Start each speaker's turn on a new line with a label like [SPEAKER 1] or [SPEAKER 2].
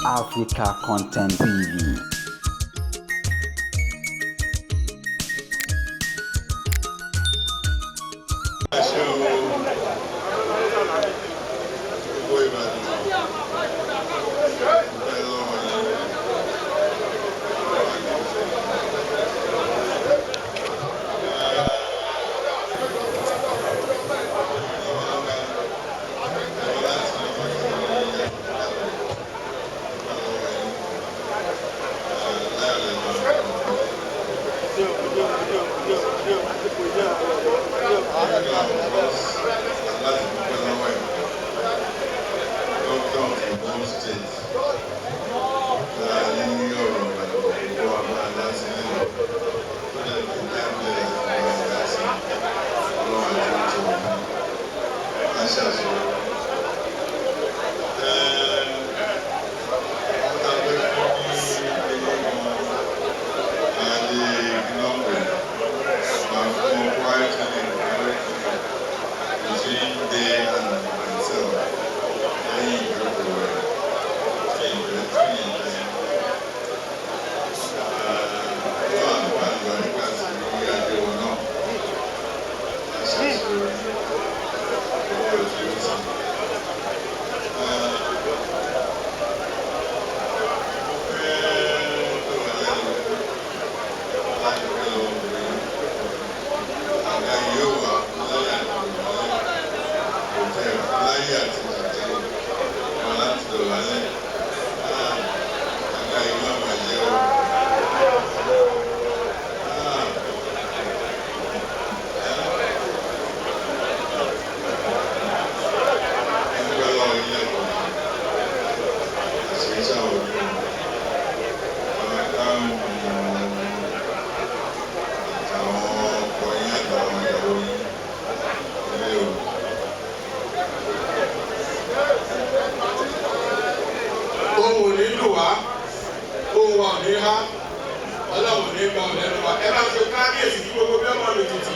[SPEAKER 1] Africa Content TV.
[SPEAKER 2] Ṣe o, gbogbo Ìbàdàn, dúpẹ́ lọ́wọ́ yín. Láti dúpẹ́ lọ́wọ́ ẹ̀, Governor of Ogun State, ní ọ̀rọ̀ Ìbàdàn gbogbo wa máa dá sí nínú tó dẹ̀ fi dáńbẹ̀ láti máa dá sí. Ọlọ́run àti oúnjẹ wọn á ṣàṣeyọrí. Wọ́n ta pé fún ní ilé gan adé gínápẹ̀ máa fún quietly encouragement between they and myself lẹ́yìn ìjókòó rẹ̀ tí ìfẹ́ tí ìfẹ́ tó àlùbáríkà sí adé wọn náà aṣàṣeyọrí owó tí ó sì. Mo fẹ́ tó wà lẹ́nu láti pẹ́ lọ́wọ́ obìnrin àga yóò wà láyé àti ìdọ̀bálẹ̀, kò tẹ̀ láyé àti dìde wọn láti dọ̀bálẹ̀. Àga yìí má bàjẹ́ o. Ah. Ẹ dúpẹ́ lọ́wọ́ yín lẹ́kọ̀ọ́ àṣírí sáwọn ọdún àwọn àtàwọn ọkọ yín àtàwọn ìyàwó yín ilé o.
[SPEAKER 3] Ohun ò ní lù wá, ohun wa ò ní há, Ọlọ́run ò ní gba ọ̀lẹ́nu wa. Ẹ bá ń ṣe kábíyèsí kí gbogbo bí ọmọ lò títì.